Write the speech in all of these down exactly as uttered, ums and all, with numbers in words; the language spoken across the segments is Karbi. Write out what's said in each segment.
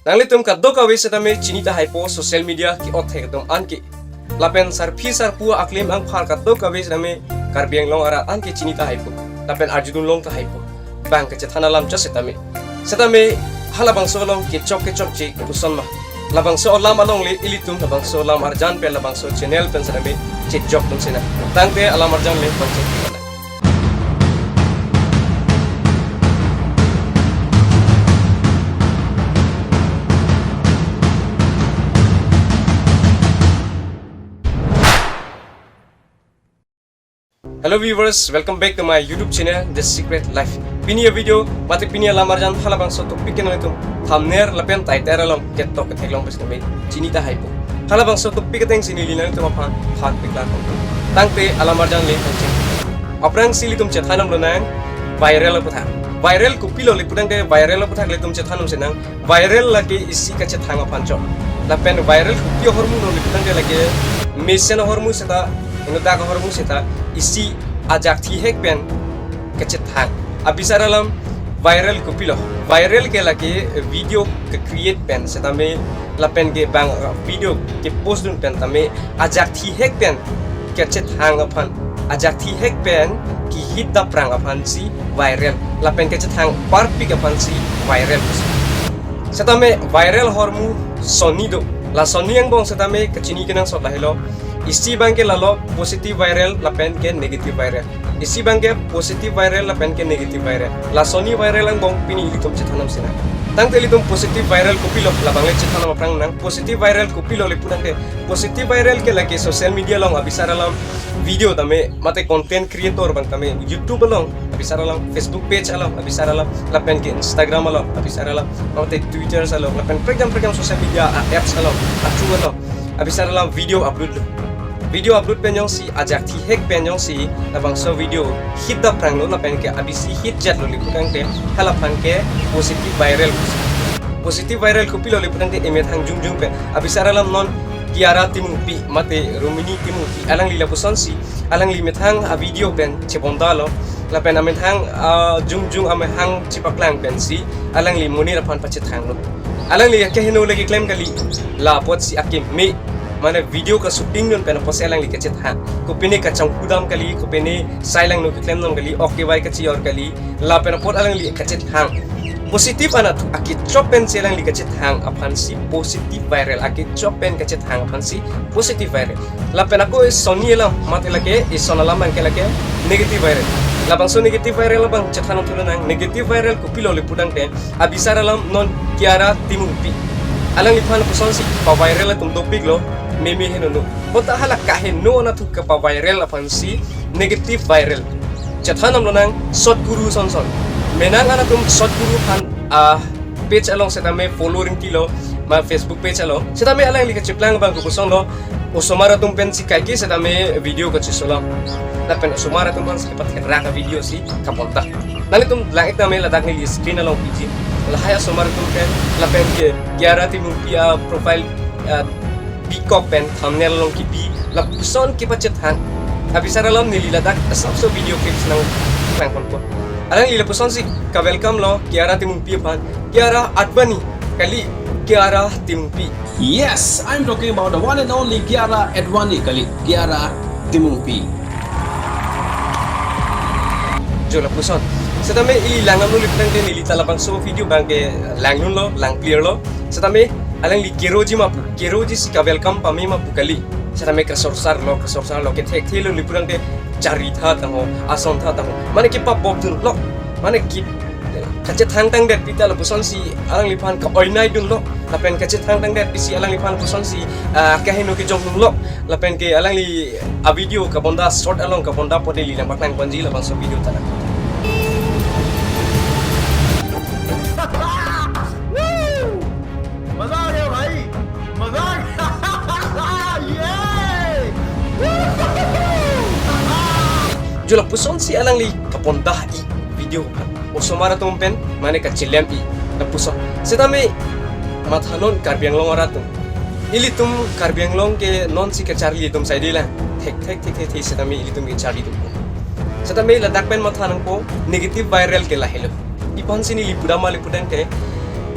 Nanglitum kadokave setame chini tahaipo social media ke-ot thek atum anke. Lapen sarpi sarpo aklem angphar kadokave setame Karbi Anglong arat anke chini tahaipo. Lapen arjudun long tahaipo. Bang kachethan alam cho setame. Setame halabangso along kechok kechokche koson ma. Labangso alam along le ilitum labangso alam arjan pen labangso channel pen setame chejok atum sena. Tangte alam arjan le pangchek. Hello viewers, welcome back to my YouTube channel, The Secret Life. Pini a-video, mate pini alam arjan halabangso topic ke nanglitum thumbnail lapen title along ketok ketheklong pes kami chini tahaipo. Halabangso topic ateng si neli nanglitum aphan than piklar kong. Tangte alam arjan le pangcheng. Aphrangsi ilitum chethan damlonang viral aputhak. Viral kopilo le pudangte viral aputhak ilitum chethan dam senang. Viral lake isi kachethang aphan chot. Lapen viral kopi ahormu lo le pudangte lake mesen ahormu seta, inutdak ahormu seta, isi ajak thihek pen kachethang. Abisar alam viral kopilo. Viral ke lake video ke-create pen setame lapen ke bang, uh, video ke-post dun pen tame ajak thihek pen kachethang aphan, ajak thihek pen kehit daprang aphansi viral. Lapen kachethang parpik aphansi viral. Setame viral ahormu sonni do. La sonni angbong setame kachini kenangsot lahelo. Isi abangke lalo positive viral lapen ke negative viral. Isi abangke positive viral lapen ke negative viral. La sonni viral angbong pini ilitum chethan dam senang. Tangte ilitum positive viral kopilo labang le chethan dam aphrang nang. Positive viral kopilo le pudangte. Positive viral ke lake social media along abisar alam video tame mate content creator abang tame YouTube along abisar alam, Facebook page along abisar alam, lapen ke Instagram along abisar alam, mate Twitter along, lapen prekjam prekjam social media, ah, apps along, ah, through along abisar alam video upload lo. Video upload pen jongsi ajak thihek pen jongsi labangso video hit daprang lo lapen ke abisi hit jat lo le pudangte halaphan ke positive viral. Positive viral kopilo le pudangte emethang jongjong pen abisar alam non Kiara Timungpi mate Rumini Timungpi alangli lapusonsi alangli methang a-video pen chebonda lo. Lapen amethang, ah, jongjong amethang chepaklang pensi alangli monit aphan pachethang lo. Alangli akeheno le keklem kali, la apotsi akeme mane video ka-shooting dun pen apotsi alangli kachethang. Kopine kachonghu dam kali, kopine sai langno keklem dam kali, ok kevai kachi-or kali, lapen apot alangli kachethang. Positive anatthu akechok pensi alangli kachethang aphansi positive viral, akechok pen kachethang aphansi positive viral. Lapen ako sonni alam mate lake eson alam abangke lake negative viral. Labangso negative viral abang chethan thulo nang, negative viral kopilo le pudangte abisar alam non Kiara Timungpi. Alangliphan pusonsi pa-viral atum dopik lo, meme henono. Bonta hala kaheno anatthu kapa-viral aphansi negative viral. Chethan damlonang Sadhguru sonson. Menang anatthu Sadhguru aphan, ah, page along setame follow ringti lo, ma Facebook page along. Setame alangli kacheplang abang kopuson lo, osomar atum pensi kaike setame video kachisolam. Lapen osomar atum aphansi patherak a-video si kabonta. Nanglitum lang-ik tame ladak neli screen along piji. Lahai osomar atum pen, lapen ke Kiara Timungpi a-profile, ah, pikok pen thumbnail along kipi, lapuson kepachethang. Abisar alam neli ladak asapso video clips nangplang ponpo. Alangli lapusonsi ka-welcome lo Kiara Timungpi aphan. Kiara Advani kali, Kiara Timungpi. Yes, I'm talking about the one and only Kiara Advani kali, Kiara Timungpi. Jo lapuson. Setame ili lang damlo le pudangte neli ta labangso video abangke lang dunlo, lang clear lo. Setame alangli keroji ma pu, keroji si ka-welcome pame ma pu kali. Setame kasorsar lo, kasorsar lo, kethekthelo le pudangte charli tha tangho, ason tha tangho. Mane kepabop dunlo. Mane ke kachethang tangdet pi ta lapusonsi alangliphan ka-oinai dunlo. Lapen kachethang tangdet pisi alangliphan pusonsi, ah, kaheno kejong dunlo. Lapen ke alangli a-video kabonda short along kabonda pote ili lang paklang ponji labangso video ta. मजा आ गया भाई, मजा आ गया। ये। Jo lapusonsi alangli kabonda i video aphan. Osomar atum pen mane kachelem i lapuson. Setame mathanon Karbi Anglong arat atum. Ilitum Karbi Anglong ke nonsi kacharli atum saide lang. Thekthek thekthek setame ilitum kacharli atum. Setame ladak pen matha nangpo negative viral ke lahelo. Iphansi neli pudam ma le pudangte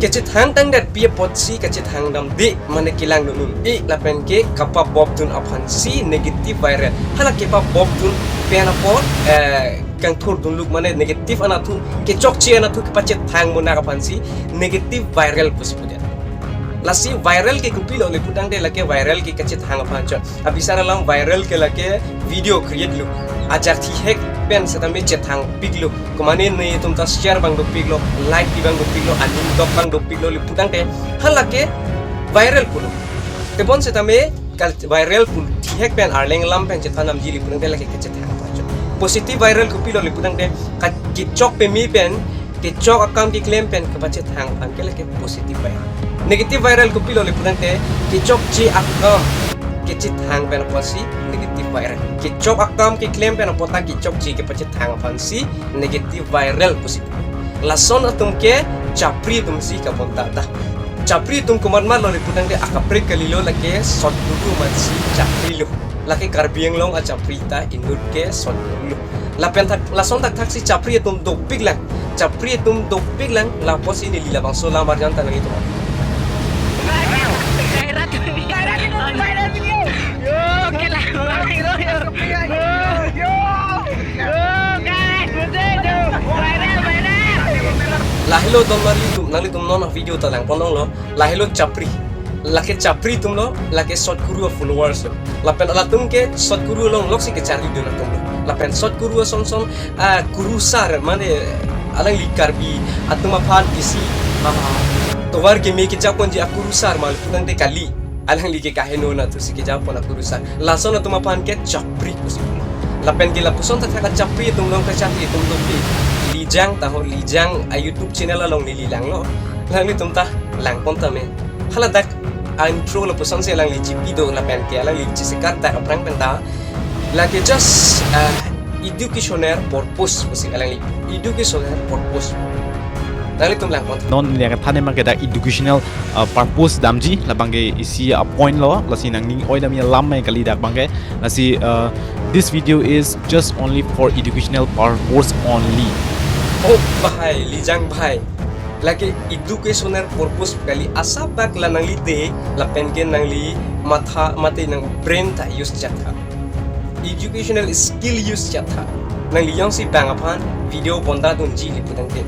Kachethang tangdet pi apotsi kachethang damde, mane kelang dun un-e lapen ke kapabobdun aphansi negative viral. Hala kepabobdun pen apot, eh, kangthurdun luk, mane negative anatthu, kechokche anatthu kepachethang munak aphansi negative viral pusi pudet. Lasi viral ke kopilo le putangte, lake viral ke kachethang aphan chot. Abisar alam viral ke lake video create lo, ajat thihek pen setame chethangpiklo. Komane netum ta share abang dopiklo, like abang dopiklo, aning dok abang dopiklo le putangte, hala ke viral pulo. Tebon setame kal viral pu thihek pen arleng alam pen chethan damji le putangte lake kachethang aphan chot. Positive viral kopilo le putangte, ka kechok peme pen, kechok akam keklem pen kepachethang aphan ke lake positive viral. Negative viral kopilo le putangte, kechokche akam kechethang pen apotsi negative viral. Kechok akam keklem pen apot ta kechokche kepachethang aphansi negative viral pusi. Lason atum ke chapri atumsi kabonta ta. Chapri atum komatmatlo le putangte, akaprek kalilo, lake Sot Guru amatsi chapri lo. Lake Karbi Anglong achapri ta inut ke Sot Guru lo. Lapen thak, lason thakthaksi chapri atum dopiklang. Chapri atum dopiklang, lapusi neli labangso alam arjan ta nangtum. Yo, kela, yo, yo, yo, yo, guys, betul tu. Viral, viral. Lahelo donmarlitum, nanglitum non video ta langpon longlo. Lahelo chapri. Lake chapri atumlo, lake Sot Guru a-followers lo. Lapen alatum ke Sot Guru along loksi kecharlidun atumlo. Lapen Sot Guru ason son, ah, kurusar, mane alangli Karbi atum aphan isi, ah, tovar keme kejaponji akurusar ma le putangte kali. Alangli ke kaheno anatthusi kejapon akurusar. Lason atum aphan ke chapri pusi. Lapen ke lapuson thakthaksi chapri atum along kacharli atum dopik. Lijang taho, Lijang a-YouTube channel along neli langlo. Nanglitum ta langpon tame. Haladak a-intro lapusonsi alangli chipi do lapen ke alangli chisekardak aphrang pen ta. Lake just, ah, educational purpose pusi alangli. Educational purpose. Nanglitum langpon. Non neli kethan abang ke dak educational, ah, purpose damji, labang ke isi a-point lo, lasi nangning oi damji alam me kali dak abang ke. Lasi, ah, this video is just only for educational purpose only. Oh, bhai, Lijang bhai. Lake educational purpose kali, asap bak la nanglide, lapen ke nangli matha mate nang brain ta use chetha. Educational skill use chetha. Nangli jongsi bang aphan video bonta dunji le putangte,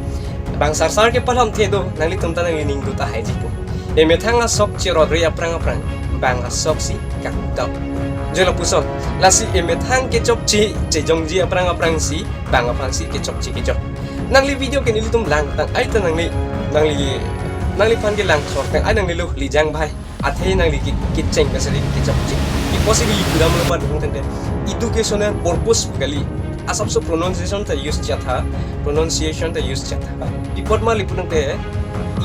bang sarsar ke palom the do, nanglitum ta nangli ning do tahai jipo. Emethang asok cherot re aphrang aphrang, bang asoksi kakdam. Jo lapuson, lasi emethang kechokche chejongji aphrang aphrangsi, bang aphansi kechokche kejok. Nangli video ke nelitum langtang ai ta nangli, nangli, nangliphan ke langthortang ai nanglilo Lijang bhai. Athe nangli ke kecheng kasari kechokche. Iposi di kuram lo padung tende. Educational purpose kali. Asapso pronunciation ta use chetha, pronunciation ta use chetha. Ipot ma le putangte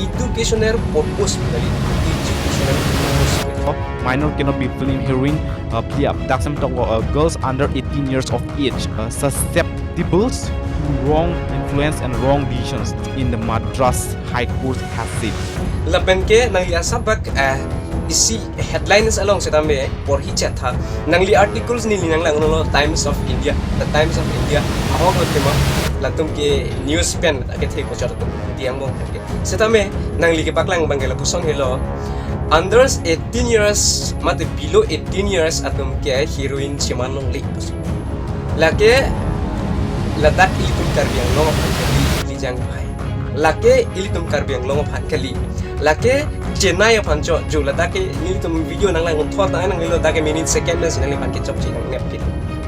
educational purpose kali. Educational purpose. Minor cannot be film heroine, uh, play up. Daksem talk, uh, girls under eighteen years of age, uh, susceptible to wrong influence and wrong decisions in the Madras High Court has said. Lapen ke nangli asap bak, eh, isi headlines along setame porhi chetha. Nangli articles neli nanglang lo Times of India, The Times of India. Ahok lo tema, latum ke news pen akethe kochor atum diang bong ke. Setame nangli kepaklang abang ke lapuson helo. Under eighteen years, mate below eighteen years atum ke heroine cheman longle. Lake ladak ilitum Karbi Anglong aphan kali, Lijang bhai. Lake ilitum Karbi Anglong aphan kali. Lake Chennai aphan chot, jo ladak ke nelitum video nanglang unthor ta nanglilo dak ke minute second na si nangliphan kechokche nangnep ke.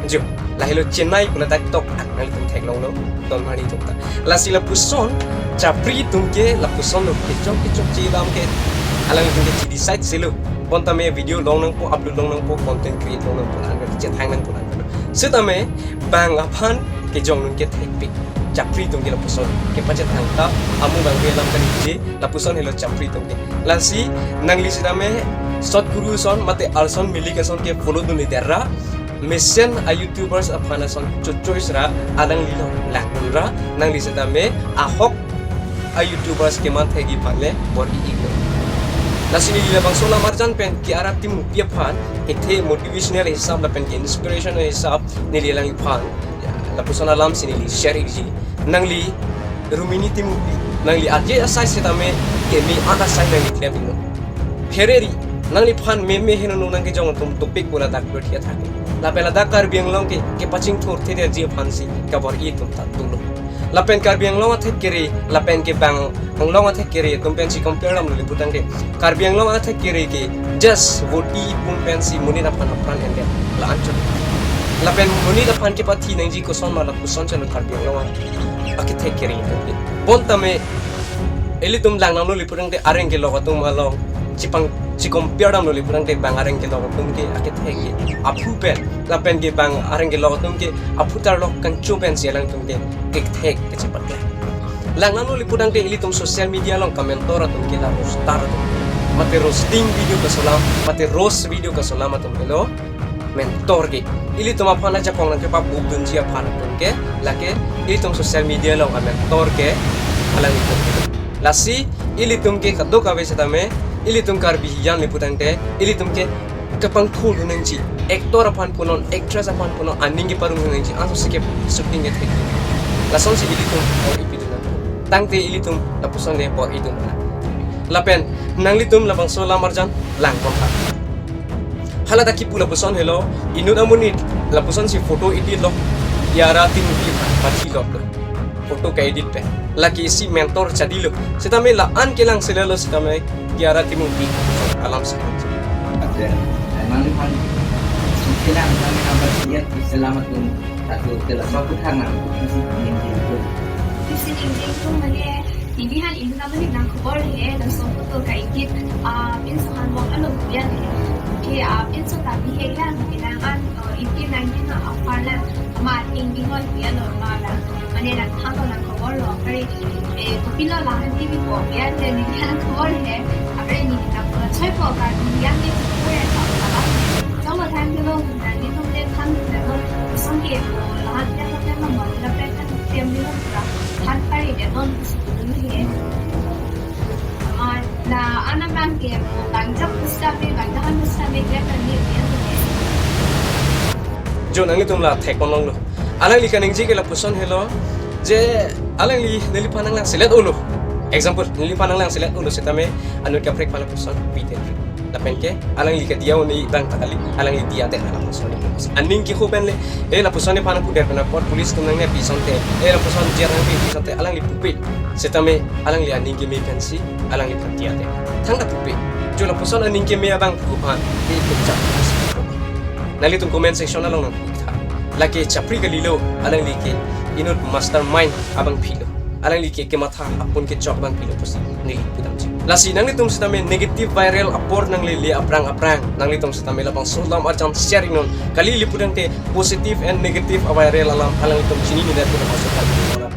Jo, lahelo Chennai pu ladak tok ak nanglitum theklonglo, donmari tok ta. Lasi lapuson, chapri atum ke lapuson lo, kechok kechokche dam ke, alanglitum ke chidecide selo. Bonta me video long nangpo, upload long nangpo, content create long nangpo, alang chethang nangpo lang. Setame bang aphan kejong nun ke thekpik. Chapri atum ke lapuson kepachethang ta, amu bang ke alam kaningje, lapuson helo chapri atum ke. Lasi nangli setame Sot Guru ason mate Arson Malik ason ke follow dunde ra, mesen a-YouTubers aphan ason chochois ra, alanglilo langdun ra, nangli setame ahok a-YouTubers keman thekji aphan le bor-i iklo. Lasi neli labangso alam arjan pen ke arat timupi aphan, ethe motivational hisap lapen ke inspirational hisap neli alangliphan, ya, lapuson alam si neli share ikji. Nangli Rumini timupi, Nangli aje asai setame keme an asai nangli klem iknon. Phereri, nangliphan meme heno nangkejong atum topik pu ladak berthi athak. Lapen ladak Karbi Anglong ke kepachingthurthe detji aphansi kabor-i atum ta dolo. Lapen Karbi Anglong athek kere, lapen ke bang Anglong athek kere atum pensi compare damlo le putangte, Karbi Anglong athek kere ke just vote-i pum pensi monit aphan apran endet la-an chot. Lapen monit aphan kepathi nangji kosonma lapuson chalo Karbi Anglong akethek kere atum ke. Bontame ilitum lang damlo le putangte areng kelok atum along chipang chi-compare damlo le putangte bang areng kelok atum ke akethek ke aphu pen, lapen ke bang areng kelok atum ke aphu tarlok kangcho pensi alangtum ke kethek kechepat le. Lang damlo le putangte ilitum social media along komentor atum ke la roaster atum, mate roasting video kasolam, mate roast video kasolam atum helo mentor ke. Ilitum aphan ajakong nangkepabuk dunji aphan atum ke, lake ilitum social media along amentor ke alanglitum ke. Lasi ilitum ke kadokave setame, ilitum Karbi hijan le putangte, ilitum ke kepangthurdun nangji, actor aphan punon, actress aphan punon, aning keparongdun nangji, ansose ke shooting kethek. Lasonsi ilitum bor-i pidun nang. Tangte ilitum lapuson le bor-i dun nang. Lapen nanglitum labangso alam arjan lang pon tha. Hala ta kipu lapuson helo, inut amonit lapusonsi photo edit lo, Kiara Timungpi pathi lo, photo ka-edit pen. Lake isi mentor chadilo. Setame la-an kelang selelo setame Kiara Timungpi alam si. Ate, nangliphan sukilang kami apa siat selama tu satu telah satu karena isi ningjing atum. Isi ningjing atum mane, nelihan inut amonit nangkebor he, laso photo ka-edit, ah, pinso han bok along bian he. Ke, ah, pinso ta bihek lang, bilang an, eh, eighteen nineteen na apar lang, ama ating bihon bian lo, ma lang. Mane nangthang ko nangkebor lo, kare, eh, kopilo lahan T V ko bian, then nelihan kebor he, apre neli nangkebor choi ko ka, nelihan ke kebor he, ka, ka, ka. Chong ko than ke lo, nelitum le than ke lo, song ke, oh, lahan ke lo, ke lo, mo, la pe than ke lo, ka, than kare de non, kusi dulu he. Ma, la, anak bang ke, bang jok pusat me, bang dahan pusat me, kre kre ni, ni, ni. Jo nanglitum la thek pon longlo. Alangli kaningje ke lapuson helo. Je alangli neliphan nanglang selet-olo. Example, neliphan nanglang selet-olo setame anut kaprek phan lapuson pite. Lapen ke alangli ke diya oni bang ta kali, alangli diya te lapuson. Aning ke hopen le, eh, lapuson nephan puder pen apor police atum nangnepi asonte, eh, lapuson jail nangpi asonte, alangli pupe. Setame alangli aning keme pensi alangliphan diya te. Thangta pupe. Jo lapuson aning keme abang pu aphan, eh, kechak. Nanglitum comment section along nangpu tha. Lake chapri kalilo, alangli ke inut mastermind abangpi lo. Alangli ke kematha apun kechok abangpi lo pusi neli pudamji. Lasi nanglitum setame negative viral apor nanglele aphrang aphrang. Nanglitum setame labangso alam arjan share iknon. Kali le putangte positive and negative viral alam alanglitum chinine det pu labangso alam.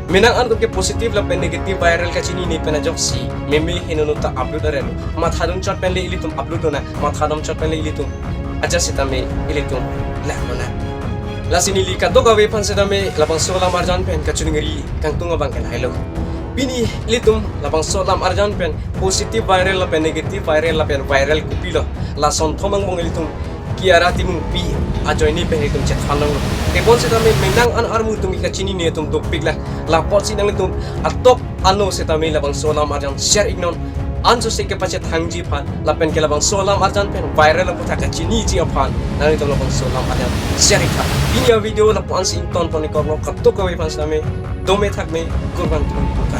Menang an atum ke positive lapen negative viral kachinine pen ajoksi meme heno nota upload arelo. Mathadun chot pen le ilitum upload dona, mathadun chot pen le ilitum aja setame ilitum lang dona. Lasi neli kadokave aphan setame labangso alam arjan pen kachiningri kangtung abang ke lahelo. Pini ilitum labangso alam arjan pen positive viral lapen negative viral lapen viral kopilo, lason thom angbong ilitum Kiara Timungpi ajoine pen ilitum chethan longlo. Tebon setame menang an armu atum ke kachinine atum dopik lang. Lapotsi nanglitum atok ano setame labangso alam arjan share iknon. Ansose kepachethangji aphan lapen ke labangso alam arjan pen viral aputhak kachiniji aphan nanglitum labangso alam arjan share ik tha. Pini avideo lapu-ansi ington pon ikoklo, kadokave aphan setame dome thakme, kurban tum puka.